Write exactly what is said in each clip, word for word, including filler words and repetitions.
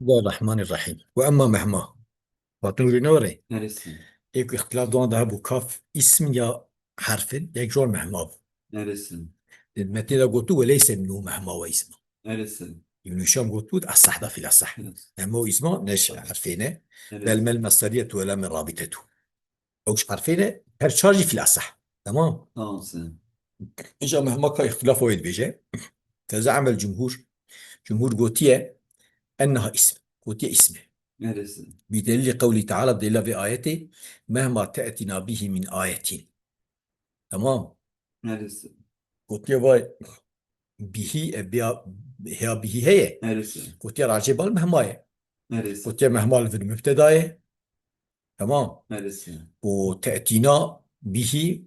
Bismillahirrahmanirrahim. Ve emma mehma. Hatin rûnê were. Neresin. Êk îxtilaf dan de hebû kaf îsm ya herfin, yek jor mehma bû. Neresin. Metnê de gotu ve leyse minhu mehma ve îsma. Neresin. Ibn Hişam gotu esah da fil esah. Neresin. Mehma ve îsma ne ji herfê ne. Neresin. Bel mel mesderiyetu ve la min rabitetu. Ew ji herfê ne, her çar jî fil esah. Tamam. Tamam sen. Îja mehma ka îxtilaf wê dibêje. Te ze'emel cumhur. Cumhur gotiye enneha ism. Gotiye ism e. Neresin. Bi delîlî qewlî teala, delîla vê ayetê, mehma te'tina bihi min ayetin. Tamam. Neresin. Gotiye vay bihi, e, biya, heya bihi heye. Neresin. Gotiye racê bal mehma ye. Neresin. Gotiye mehma li vir mübteda ye. Tamam. Neresin. Û te'tina bihi,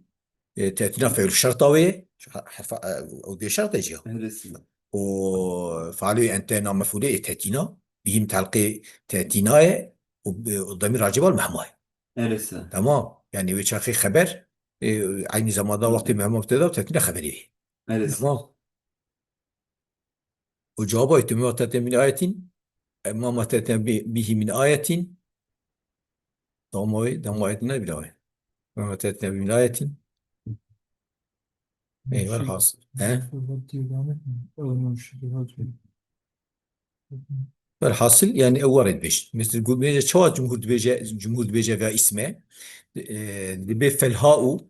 e, te'tina fe'l şerta wê, ha-, herfa, e, o bê şert e jî ya. Neresin. Û fe'lê ente na mef'ulê, e, te'tina bihi mitelqê te'tina ye û, e, û demîr racê bal mehma ye. Neresin. Tamam. Yani wê çaxê xeber, e, aynı zamanda wextê mehma mübteda û te'tina xeberî ye. Neresin. Tamam. O cevaba ait, "Ma te'tina min ayetin", e, "Ma, ma te'tina bi-, bihi min ayetin". Dama wê, dama ayetin ne bile wê. "Ma, ma te'tina bihi min ayetin". Ey, velhasıl. He? Velhasıl, yani, ew warê dibêjin. Mesela, gu-, bêje, çawa cumhur dibêje, cumhur dibêje veya isme? E, dibê felha'u,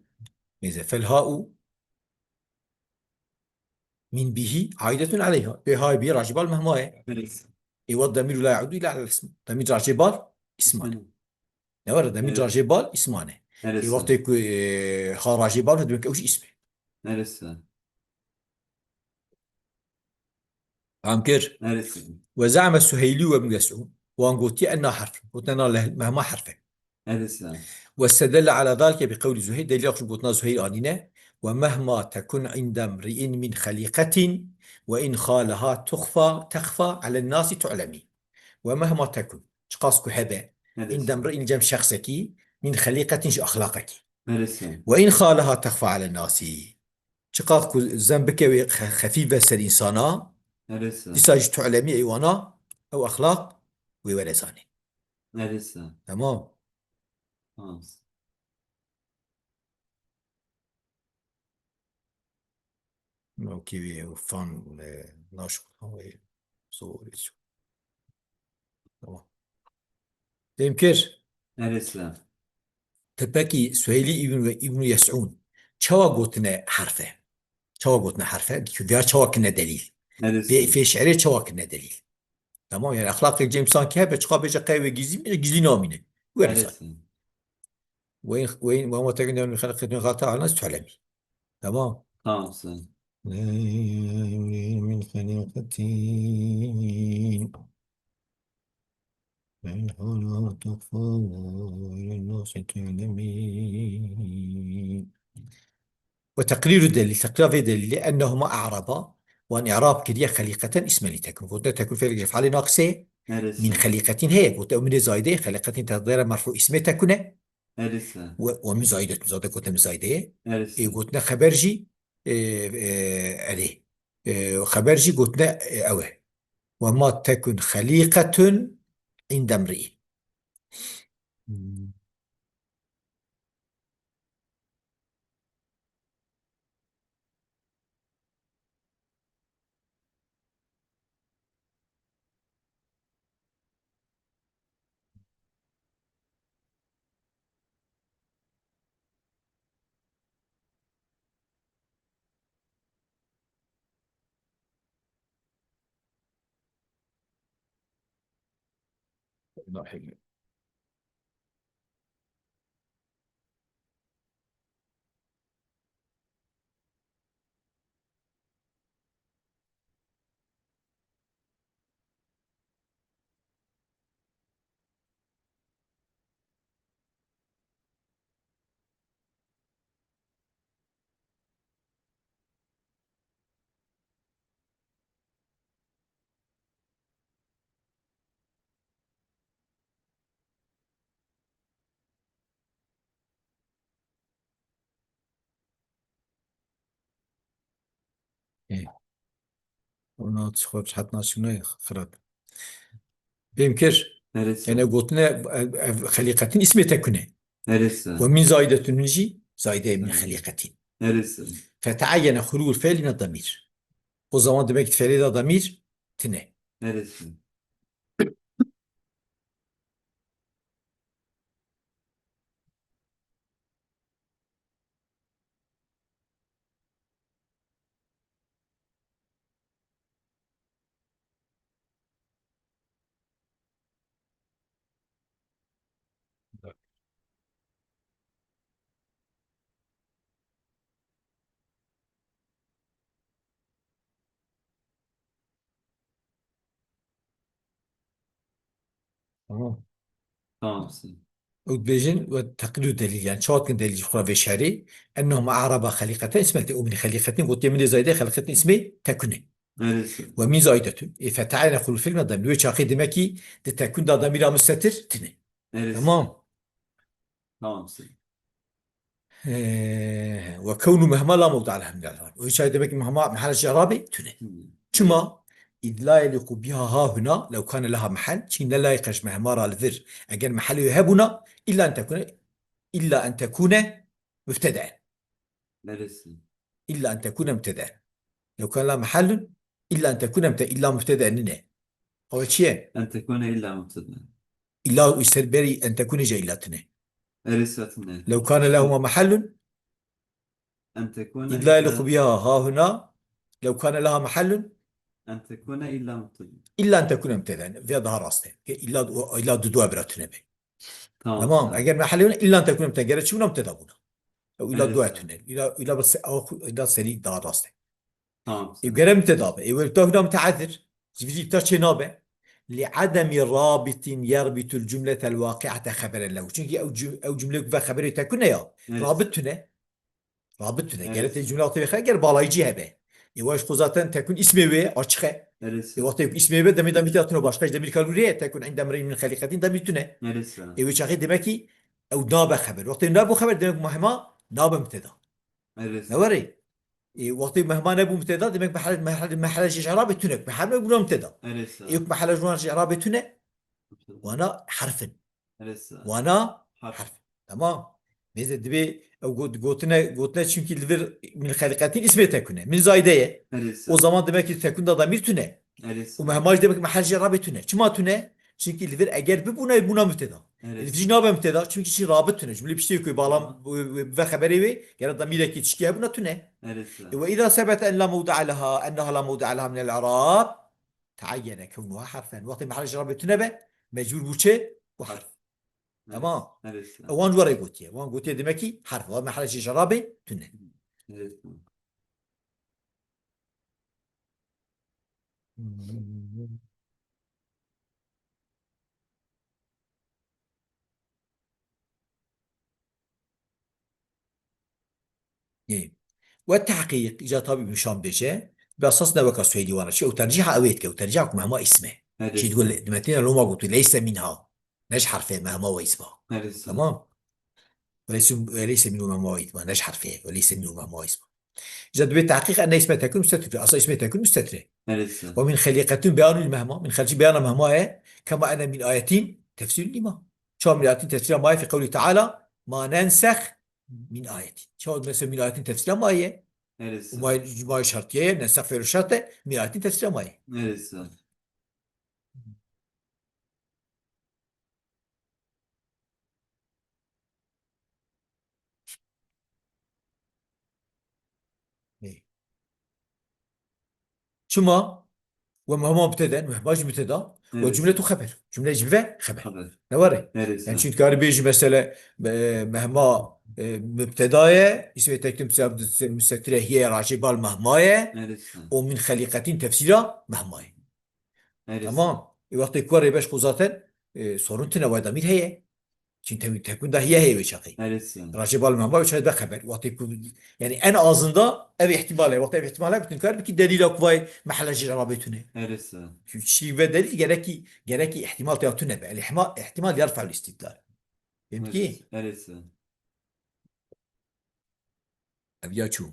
mesela, felha'u min bihi aidetun aleyha. Bê hay bî racî bal mehma ye. Evet. Ê, wa demîr la yaudu ila al ism. Demîr racê bal isman. Hı. Ne var? Demîr Evet. racê bal isman e. Evet. Ê, wextê ku, e, ha racê bal, demek ew jî ism e. Neresi? Fam kir? Neresi? Ve za'me Suheyli ve Ibn Yes'ûd. Wan gotiye enna herf. Gotiye na leh-, mehma herf e. Neresi? Ve sedelle ala zalike bi qewli Zuheyl. Delîl xwe gotina Zuheyl anîne. Ve mehma tekun inde mri'in min xelîqetin ve in khaleha tuxfa, texfa alen nasi tu'lemi. Ve mehma tekun. Çiqas ku hebe. Neresi? Inde mri'in cem şexsekî, min xelîqetin ji exlaqekî. Neresi? Ve in khaleha texfa alen nasi. Çiqas ku zem bike wê xe-, xefîf ve ser însana, Neresi? dîsa jî tu'lemî ey wana, ew exlaq wê were zanî. Neresi? Tamam. Tamam. Okey, wê fan, e, naşixulhan wê zor. Tamam. Fêm kir? Neresi? Te pekî Suheylî îbn ve Îbn Yes'ûn çawa gotine herf e? Çawa gotine herf e? Diya çawa kine delîl? Neresi? Vê, vê şi'rê çawa kine delîl? Tamam, yani exlaqê cem sanki hebe, çiqa bêje qey wê gizlî mîne, gizlî namîne. Were Neresi? Sen. Weyn, weyn, wema tekin yani xelqetun xata anas tu'lemi. Tamam. Tamam sen. Min xelîqetin. Min hawla tuxfa, tu'lemi. Ve teqrîru delîl, teqrîra vê delîlê, ennehuma a'raba, wan i'rab kiriye xelîqeten ismen li tekun. Gotine tekun fi'lek ji ef'alê naqisê, Neresi? Min xelîqetin heye, gote ew minê zayde ye, xelîqetin teqdîre merfû ismê tekun e. Neresi? Ve, ve min zayde, min zayde gote min zayde ye. Neresi? Ê gotine xeber jî, e, e, erê. E, xeber jî gotine, e, ew e. Ve ma tekun xelîqetun inde mri'in. Hmm. Ê. Ona çi xwe rehet naçine xirab. Fêm kir? Erê sir. Yani gotine, ev, ev xelîqetin ismê tekune. Erê sir. Ve min zaidetun jî zaide min Erê. Xelîqetin. Erê sir. Feteayyene hulûl fiil min damîr. O zaman demek ki fiilê de damîr tine. Erê sir. Tamam. Tamam, sir. Ew dibêjin we teqlîdû delîl, yani çawa dikin delîl xwe vê şerî? Ennehum araba xelîqeten ismel te û min xelîqetin, gotiye min ê zayde xelîqetin ismê tekune. Erê sir. Ve min zaidetun. Ê fetayene xulul fiil min damîr. Wê çaxê demek ki di tekun da damîra mustetir tine. Erê sir. Tamam. Tamam, sir. He, ve kewnu mehma la mewdi'a leha min al-i'rab. O çay demek ki mehma, mehal ji i'rabê tune. Hmm. Çima? İz la yeliqu biha ha huna, lew kane leha mehal. Çi ne layiq e ji mehma ra li vir. Eger mehelê wê hebûna, illa en tekune, illa en tekune mübteda. Neresi? Illa en tekune mübteda. Lew kane leha mehallun, illa en tekune mübteda. İlla mübteda nine. Ew çi ye? En tekune illa mübteda. Îlla û ser berî en tekûne jî îlla tune. Erê sir tune. Lew kane lehuma mehellun, En tekune îlla illa li xubiya ha huna, lew kane leha mehellun, En tekune illa mübteda. Îlla en tekûne mübteda. Vê daha rast e. Ke îlla, îlla du dua bira tune be. Tamam. Tamam. Eger mehellê huna îlla en tekûne mübteda. Gere çi bûna mübteda bûna. Ew îlla Erê dua sir. Tune. Îlla, îlla bes, ew xu-, îlla serî daha rast e. Tamam. Ê gere mübteda be. Ê wê ta huna müteazir. Ji vî jî ta çê nabe. Li ademi rabitin yerbitul cumletel waqi'ate xeberen lehu. Çünkü ew cüm-, ew cümle ve xeberê tekune ya. Evet. Rabit tune. Rabit tune. Evet. Gere te cümle wextê vê xeber balayıcı hebe. Ê waj xo zaten tekun ismê wê açık e. Evet. Ê wextê ismê wê demê demî tune başka demî kalûrê tekun inde emreyn min xelîqetin demî tune. Evet. Ê wê çaxê demek ki ew nabe xeber. Wextê nabe xeber demek muhema nabe mübteda. Evet. Ne were? E, wextê mehma nebû mübteda, demek mehel, mehel, mehele ji i'rabê tune. Mehel nebûna mübteda. Evet, sir. E, mehele ji wan ji i'rabê tune. Wana herf in. Evet, sir. Wana Harf. Herf. Tamam. Mêze dibê ew got-, gotine, gotine çünkü li vir min xelîqetin ismê tekune. Min zayde ye. Evet, sir. O zaman demek ki tekun da damîr tune. Evet, sir. Û mehma jî demek ki mehel ji i'rabê tune. Çima tune? Çünkü li vir eger bibûna, bûna mübteda. Evet. Li vir jî nabe mübteda. Çünkü çi rabit tune. Cümle piştê ku bağlam, Tamam. Ve, ve, ve xeberê wê, gere damîrekî tişkî hebûna tune. Evet, sir. E, ve îza sebete en la mewdi'a leha, enneha la mewdi'a leha minel i'rab, teayyene kewnuha harfen. Wextê mehel ji i'rabê tune be, mecbur bû çi? Bu harf. Harf. Tamam. Evet, sir. E, wan ji we re gotiye. Wan gotiye demek ki harf. Wan mehel ji i'rabê tune. Evet, tamam. Ê. We tehqîq, îca tabî Ibn Hişam bêje, bi esas ne weka Suheylî wana. Çi ew tercîha ew ê dike, ew tercîha ku mehma îsm e. Evet. Çi digo li, di metnê de loma gotu, leyse minha. Ne ji herfê mehma we îsma. Evet. Tamam. Ve leyse, ve leyse minhu mehma ve îsma. Ne ji herfê. Ve leyse minhu mehma ve îsma. Îca dibê tehqîq enne îsme tekun müstetir. Asla îsme tekun müstetir. Evet. Ve min xelîqetun beyanul mehma. Min xelîqetun beyana mehma ye. Kema enne min ayetin tefsirun lima. Çawa min ayetin tefsira ma ye fi qewli teala. Ma nenseh min ayetin. Çawa mesela min ayetin tefsira ma ye. Evet. Ma, ma şartiye ye. Nenseh fiil şart e. Min ayetin tefsira ma ye. Evet. Ê. Çima? We mehma mübteda, mehma jî mübteda. Ve Evet. Cümletu xeber. Cümle jî bibe xeber. Xeber. Ne were? Evet, Yani evet. Çünkü karî bêjî mesele, e, mehma, e, mübteda ye, îsmê tekun müstetire hiye racê bal mehma ye, Evet, evet. O min xelîqetin tefsira mehma ye. Neresi? Tamam. E, wextê ku rêbeş xwe zaten, e, sorun tine, wayda mîr heye. Çin tevî tekun da hiye heye wê çaxê. Neresi? Racê bal mehma wê çaxê be xeber. Wextê ku, yani en azında ev ihtimal heye. Wextê ev ihtimal heye, bütün kar bikî delîla ku vay mehele ji rabê tune. Neresi? Çünkü şî ve delîl gerekî, gerekî ihtimal tê tune be. El ihma-, ihtimal yarfa'l istidlal. Fehmkî? Neresi? Neresi? Ev ya çû.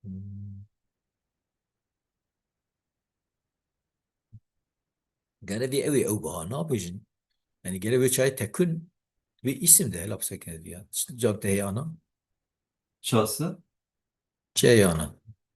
Hmm. Gere vê ew ê ew biha nabêjin. Yani gere vê çayê tekun vê îsim de hela bisekine viya. Çi cevap te heye ana? Çası? Çi heye ana?